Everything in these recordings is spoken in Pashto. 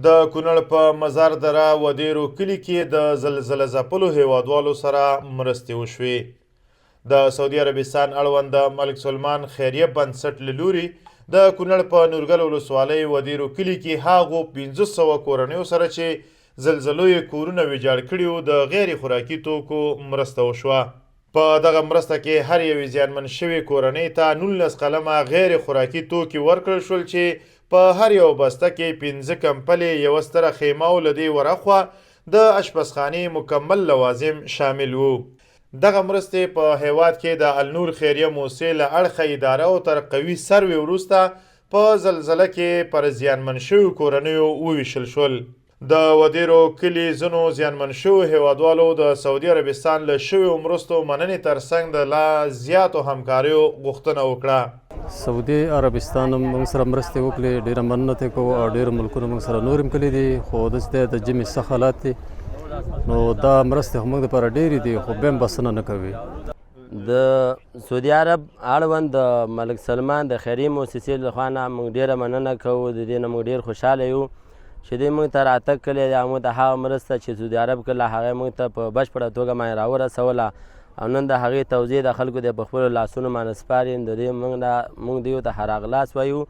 د کونړ په مزار دره ودیرو کلي کې د زلزله ځپلو هېوادوالو سره مرستې وشوې. د سعودي عربستان اړوند د ملک سلمان خیریه بنسټ له لوري د کونړ په نورګل ولسوالۍ ودیرو کلي کې هغو 500 کورنیو سره چې زلزلو یې کورونه ویجاړ کړي وو، د غیر خوراکي توکو مرسته وشوه. په دغه مرسته کې هر یوې زیانمن شوې کورنۍ ته 19 قلمه غیر خوراکي توکي ورکړل شول چې په هر یوه بسته کې پنځه کمپلې، یوه ستره خیمه او له دې ور اخوا د اشپزخانې مکمل لوازم شامل وو. دغه مرستې په هېواد کې د النور خیریه موسسې له اړخه اداره او تر قوي سروې وروسته په زلزله کې پر زیانمن شویو کورنیو وویشل شول. د ودیرو کلي ځینو زیانمن شویو هېوادوالو د سعودي عربستان له شویو مرستو مننې ترڅنګ د لا زیاتو همکاریو غوښتنه وکړه. سعودي عربستان هم موږ سره مرستې وکړې، ډېره مننه ترې کوو او ډېرو ملکونو موږ سره نور هم کړي دي، خو داسې دی د ژمي سخت حالات دي، نو دا مرستې خو موږ دپاره ډېرې دي، خو بیا هم بسنه نه کوي. د سعودي عرب اړوند د ملک سلمان د خیریه موسسې له خوا نه موږ ډېره مننه کوو، د دې نه موږ ډېر خوشحاله یو چې دوی موږ ته راتګ کړی دی او موږ ته هغه مرسته چې سعودي عرب کړله هغه موږ ته په بشپړه توګه باندې راورسوله او نن د هغې توزیع د خلکو د په خپلو لاسونو باندې سپاري، د دې موږ نه موږ دوی ته ښه راغلاست وایو.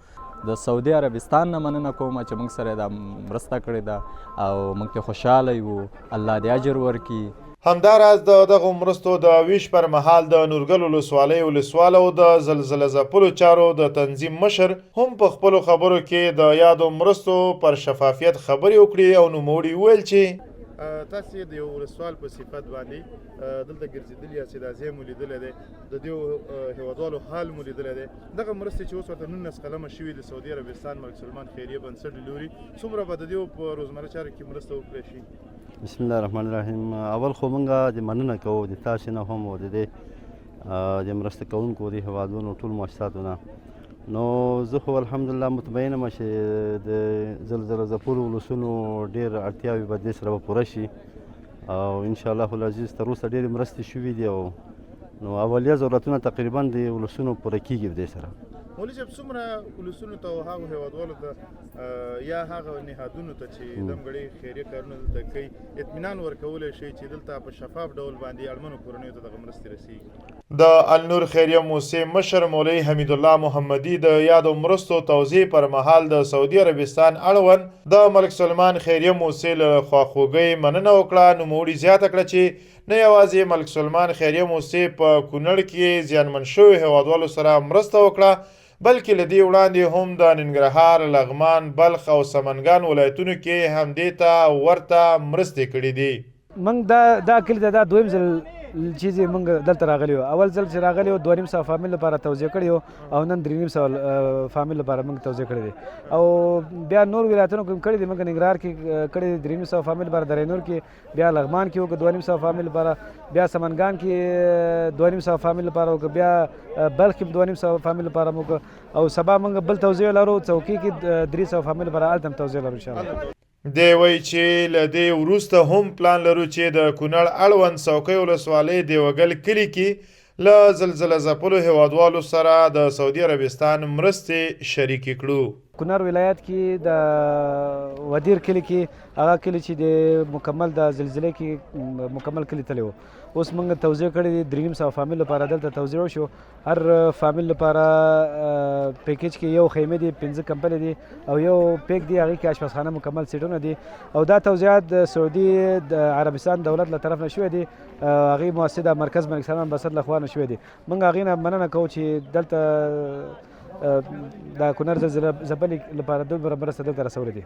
د سعودي عربستان نه مننه کوم چې موږ سره دا مرسته کړې ده او موږ ته خوشحاله یو، الله دې اجر ورکړي. همداراز د دغو مرستو د ویش پر مهال د نورګل ولسوالۍ ولسوال او د زلزله ځپلو چارو د تنظیم مشر هم په خپلو خبرو کې د یادو مرستو پر شفافیت خبرې وکړې او نوموړي وویل چې تاسې د یو ولسوال په صفت باندې دلته ګرځېدلي یاست، دا ځای مو لیدلی دی، د دې هېوادوالو حال مو لیدلی دی، دغه مرستې چې اوس ورته 19 قلمه شوي د سعودي عربستان ملک سلمان خیریه بنسټ له لوري، څومره به د دې په روزمره چارو کې مرسته وکړای شي؟ بسم الله الرحمن الرحیم. اول خو مونږ د مننه کوو د تاسو نه هم او د دې د مرسته کوونکو د هیوادونو ټول مؤسساتو نه. نو زه خو الحمدلله مطمئن یم چې د زلزله ځپلو ولسونو ډېر اړتیاوې به دې سره به پوره شي او ان شاء الله العزیز تر اوسه ډېرې مرستې شوې دي او نو اولیه ضرورتونه تقریبا د ولسونو پوره کېږي دې سره. مولوي صاحب، څومره ولسونو ته او هغو هیوادوالو ته یا هغه نهادونو ته چې دمګړۍ خیریه کارونه دلته کوي اطمینان ورکولی شي چې دلته په شفاف ډول باندې اړمنو کورنیو ته دغه مرستې رسیږي؟ د النور خیریه موسسې مشر مولوي حمیدالله محمدي د یادو مرستو توزیع پر مهال د سعودي عربستان اړوند د ملک سلمان خیریه موسسې له خواخوږۍ مننه وکړه. نوموړي زیاته کړه چې نه یوازې ملک سلمان خیریه موسسې په کونړ کې زیانمن شویو هېوادوالو سره مرسته وکړه، بلکې له دې وړاندې هم د ننګرهار، لغمان، بلخ او سمنګان ولایتونو کې هم دې ته ورته مرستې کړې دي. موږ دا دا کلي ته دا دویم ځل چې زه موږ دلته راغلي یو. اول ځل چې راغلي یو 250 فامیل لپاره توزیع کړي یو او نن 350 فامیل لپاره موږ توزیع کړي دي او بیا نور ولایتونو کې هم کړي دي. موږ ننګرهار کې کړي دي 350 فامیل لپاره، درې نور کې، بیا لغمان کې وکړو 250 فامیل لپاره، بیا سمنګان کې 250 فامیل لپاره وکړو، بیا بلخ کې 250 فامیل لپاره وکړو او سبا موږ بل توزیع لرو څوکۍ کې 300 فامیل لپاره، هلته هم توزیع لرو ان شاء الله. دی وایي چې له دې وروسته هم پلان لرو چې د کونړ اړوند څوکۍ ولسوالۍ دیوګل کلي کې له زلزله ځپلو هېوادوالو سره د سعودي عربستان مرستې شریکې کړو. کونړ ولایت کې د ودیر کلي کې، هغه کلي چې د مکمل د زلزلې کې مکمل کلي تللی و، اوس موږ توزیع کړی دی 350 فامیل لپاره دلته توزیع وشو. هر فامیل لپاره پیکیج کې یو خیمه دي، پنځه کمپلې دي او یو پیک دی، هغې کې آشپزخانه مکمل سیټونه دي او دا توزیعات د سعودي د عربستان دولت له طرف نه شوی دي، هغې مؤسسې د مرکز ملک سلمان بسط له خوا نه شوی دي. موږ هغې نه مننه کوو چې دلته د کونړ زلزله ځپلې لپاره دومره مرسته دلته رسولې دي.